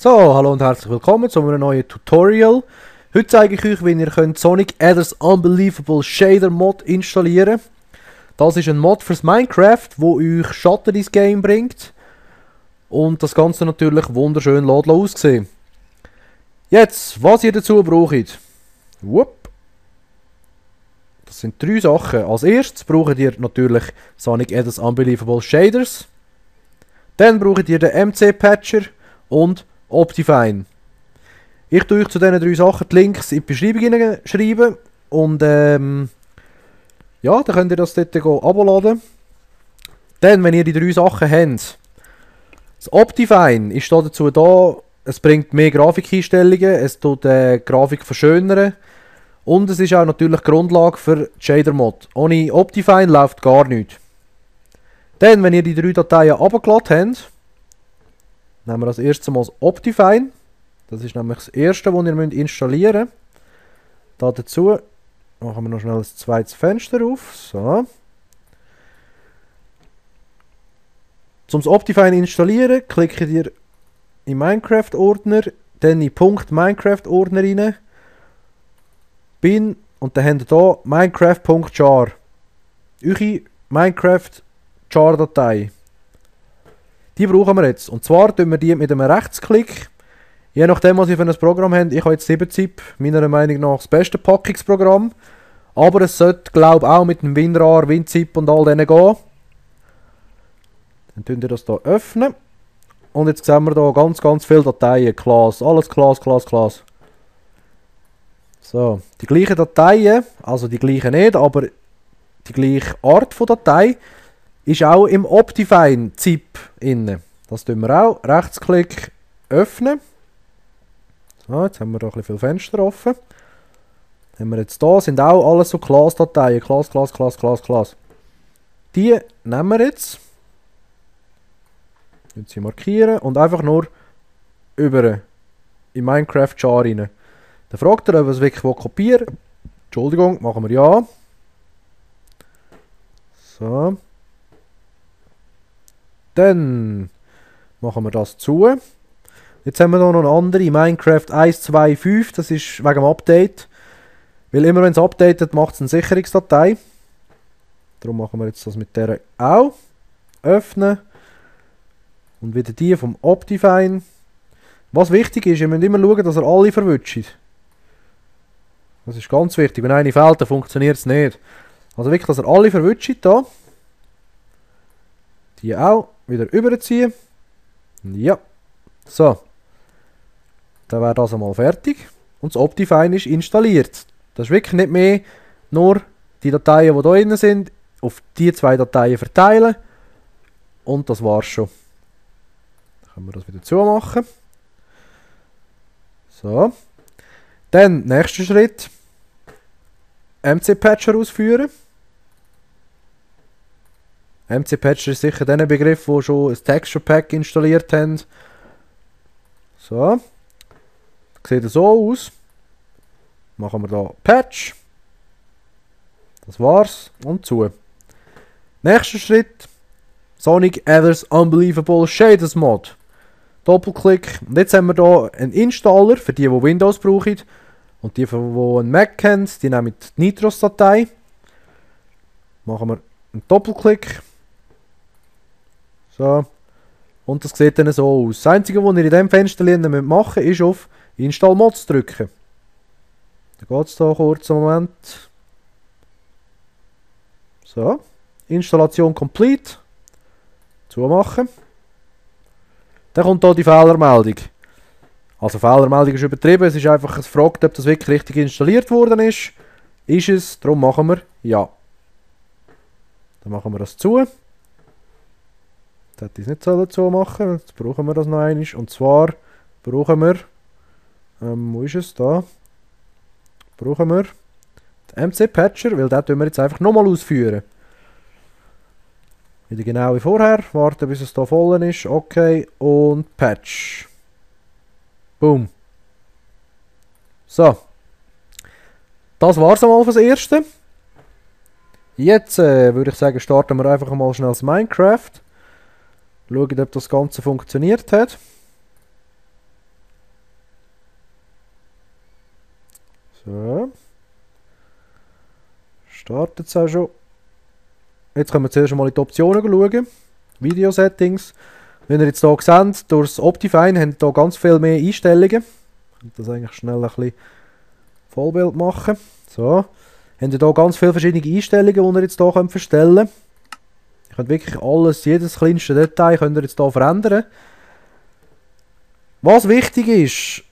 So, hallo und herzlich willkommen zu einem neuen Tutorial. Heute zeige ich euch, wie ihr könnt Sonic Adders Unbelievable Shader Mod installieren könnt. Das ist ein Mod fürs Minecraft, wo euch Schatten ins Game bringt und das Ganze natürlich wunderschön aussehen. Jetzt, was ihr dazu braucht. Das sind 3 Sachen. Als erstes braucht ihr natürlich Sonic Adders Unbelievable Shaders. Dann braucht ihr den MC-Patcher und Optifine. Ich tue euch zu diesen 3 Sachen die Links in die Beschreibung schreiben und ja, dann könnt ihr das dort abladen. Dann, wenn ihr die 3 Sachen habt, das Optifine ist dazu da, es bringt mehr Grafikeinstellungen, es tut die Grafik verschönern und es ist auch natürlich Grundlage für Shader Mod. Ohne Optifine läuft gar nichts. Dann, wenn ihr die 3 Dateien abgeladen habt, nehmen wir als erstes mal das Optifine. Das ist nämlich das erste, das ihr installieren müsst. Dazu machen wir noch schnell ein zweites Fenster auf. So. Zum das Optifine installieren, klickt ihr in Minecraft-Ordner, dann in .minecraft-Ordner rein, bin und dann habt ihr hier minecraft.jar. Eure Minecraft-jar-Datei. Die brauchen wir jetzt. Und zwar tun wir die mit einem Rechtsklick. Je nachdem, was ihr für ein Programm habt. Ich habe jetzt 7-Zip, meiner Meinung nach das beste Packungsprogramm. Aber es sollte, glaube ich, auch mit dem WinRAR, WinZip und all denen gehen. Dann tun wir das hier öffnen. Und jetzt sehen wir hier ganz viele Dateien. Class, alles Class. So, die gleichen Dateien, also die gleichen nicht, aber die gleiche Art von Datei, ist auch im Optifine-Zip inne. Das tun wir auch. Rechtsklick öffnen. So, jetzt haben wir da ein bisschen viele Fenster offen. Haben wir jetzt da, sind auch alles so Class-Dateien. Class. Die nehmen wir jetzt. Und sie markieren und einfach nur über in Minecraft-Jar rein. Dann fragt er, ob er es wirklich kopieren will. Entschuldigung, machen wir ja. So. Dann machen wir das zu. Jetzt haben wir hier noch eine andere, Minecraft 1.2.5, das ist wegen dem Update. Weil immer wenn es updatet, macht es eine Sicherungsdatei. Darum machen wir jetzt das mit der auch. Öffnen. Und wieder die vom Optifine. Was wichtig ist, ihr müsst immer schauen, dass ihr alle verwünscht. Das ist ganz wichtig. Wenn eine fehlt, dann funktioniert es nicht. Also wirklich, dass ihr alle verwünscht da. Die auch wieder überziehen. Ja. So. Dann wäre das einmal fertig. Und das Optifine ist installiert. Das ist wirklich nicht mehr nur die Dateien, die hier drin sind, auf die 2 Dateien verteilen. Und das war's schon. Dann können wir das wieder zumachen. So. Dann, nächster Schritt. MC-Patcher ausführen. MC-Patcher ist sicher der Begriff, wo schon ein Texture Pack installiert haben. So. Sieht so aus. Machen wir da Patch. Das war's. Und zu. Nächster Schritt. Sonic Adders Unbelievable Shaders Mod. Doppelklick. Und jetzt haben wir hier einen Installer für die Windows brauchen. Und die, die einen Mac haben, die nehmen die Nitros-Datei. Machen wir einen Doppelklick. So. Und das sieht dann so aus. Das Einzige, was ihr in diesem Fenster machen müsst, ist auf Install Mods drücken. Dann geht es da kurz einen Moment. So. Installation complete. Zumachen. Dann kommt hier die Fehlermeldung. Also Fehlermeldung ist übertrieben, es ist einfach, es fragt, ob das wirklich richtig installiert worden ist. Ist es, darum machen wir ja. Dann machen wir das zu. Das hätte ich nicht so machen, jetzt brauchen wir das noch einmal. Und zwar brauchen wir, wo ist es da? Brauchen wir den MC-Patcher, weil den tun wir jetzt einfach nochmal ausführen. Wieder genau wie vorher, warten bis es da voll ist, okay, und Patch. Boom. So. Das war's einmal fürs Erste. Jetzt würde ich sagen, starten wir einfach mal schnell das Minecraft. Schauen, ob das Ganze funktioniert hat. So. Startet es auch schon. Jetzt können wir zuerst mal in die Optionen schauen. Video-Settings. Wenn ihr jetzt hier seht, durch das Optifine haben hier ganz viel mehr Einstellungen. Ich kann das eigentlich schnell ein bisschen Vollbild machen. So. Habt ihr hier ganz viele verschiedene Einstellungen, die ihr jetzt hier verstellen könnt. Ihr könnt wirklich alles, jedes kleinste Detail könnt ihr jetzt hier verändern. Was wichtig ist,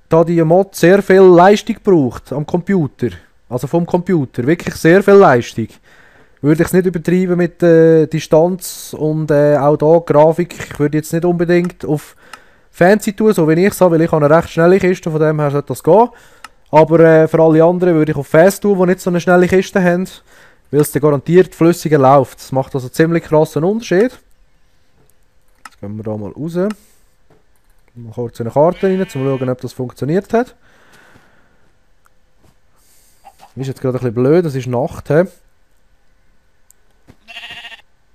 da die Mod sehr viel Leistung braucht am Computer, also vom Computer, wirklich sehr viel Leistung, würde ich es nicht übertreiben mit Distanz und auch hier Grafik. Ich würde jetzt nicht unbedingt auf Fancy tun, so wie ich es habe, weil ich habe eine recht schnelle Kiste, von dem her sollte das gehen. Aber für alle anderen würde ich auf Fast tun, die nicht so eine schnelle Kiste haben, weil es dann garantiert flüssiger läuft. Das macht also ziemlich krassen Unterschied. Jetzt gehen wir da mal raus. Mal kurz in eine Karte rein, um zu schauen, ob das funktioniert hat. Ist jetzt gerade ein bisschen blöd, das ist Nacht. He?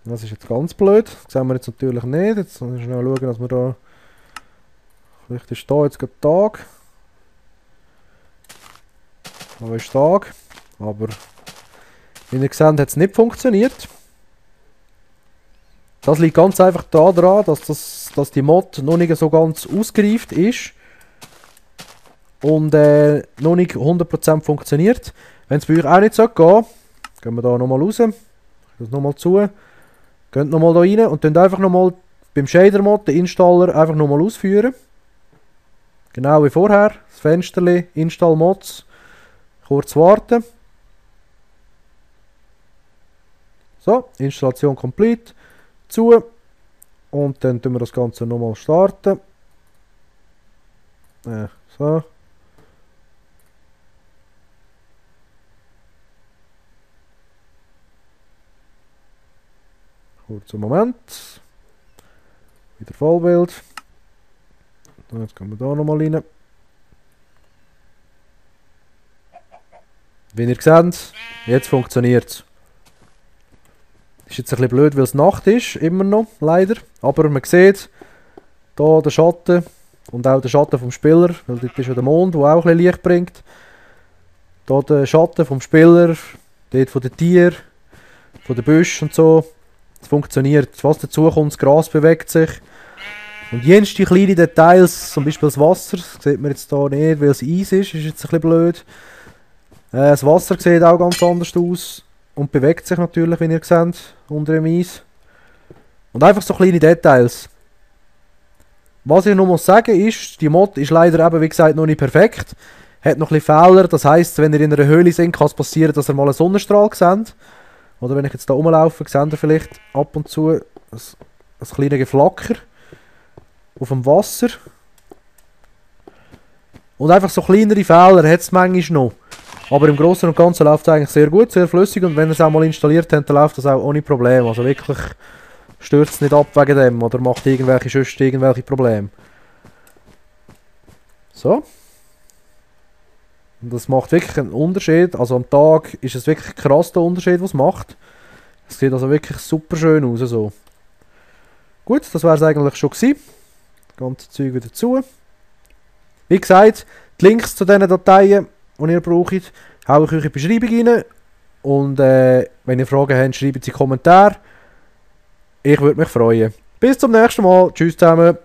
Das ist jetzt ganz blöd. Das sehen wir jetzt natürlich nicht. Jetzt müssen wir schnell schauen, dass wir da... Vielleicht ist da jetzt gerade Tag. Da ist Tag. Aber wie ihr seht, hat es nicht funktioniert. Das liegt ganz einfach daran, dass die Mod noch nicht so ganz ausgereift ist. Und noch nicht 100% funktioniert. Wenn es bei euch auch nicht so geht, gehen wir da nochmal raus. Das nochmal zu. Geht nochmal da rein und dann einfach nochmal beim Shader Mod den Installer einfach nochmal ausführen. Genau wie vorher. Das Fensterli, Install Mods. Kurz warten. So, Installation complete. Zu. Und dann tun wir das Ganze nochmal starten. So. Kurzen Moment. Wieder Vollbild. Jetzt gehen wir da nochmal rein. Wie ihr seht, jetzt funktioniert es. Ist jetzt ein bisschen blöd, weil es Nacht ist, immer noch, leider. Aber man sieht hier den Schatten und auch den Schatten vom Spieler, weil dort ist ja der Mond, der auch ein bisschen Licht bringt. Hier der Schatten vom Spieler, dort von den Tieren, von den Büschen und so. Es funktioniert. Was dazu kommt, das Gras bewegt sich. Und jenste kleine Details, zum Beispiel das Wasser, das sieht man jetzt hier nicht, weil es Eis ist jetzt ein bisschen blöd. Das Wasser sieht auch ganz anders aus und bewegt sich natürlich, wie ihr seht, unter dem Eis. Und einfach so kleine Details. Was ich noch muss sagen ist, die Mod ist leider eben, wie gesagt, noch nicht perfekt. Hat noch ein bisschen Fehler, das heisst, wenn ihr in einer Höhle seid, kann es passieren, dass ihr mal einen Sonnenstrahl seht. Oder wenn ich jetzt da rumlaufe, seht ihr vielleicht ab und zu ein kleines Geflacker auf dem Wasser. Und einfach so kleinere Fehler hat es manchmal noch. Aber im Großen und Ganzen läuft es eigentlich sehr gut, sehr flüssig. Und wenn ihr es auch mal installiert habt, dann läuft das auch ohne Probleme. Also wirklich stürzt es nicht ab wegen dem oder macht irgendwelche Probleme. So. Und das macht wirklich einen Unterschied. Also am Tag ist es wirklich krass der Unterschied, was es macht. Es sieht also wirklich super schön aus. So. Gut, das wäre es eigentlich schon gewesen. Das ganze Zeug wieder zu. Wie gesagt, die Links zu diesen Dateien, die ihr braucht, haue ich euch in die Beschreibung rein. Und wenn ihr Fragen habt, schreibt sie in die Kommentare. Ich würde mich freuen. Bis zum nächsten Mal. Tschüss zusammen.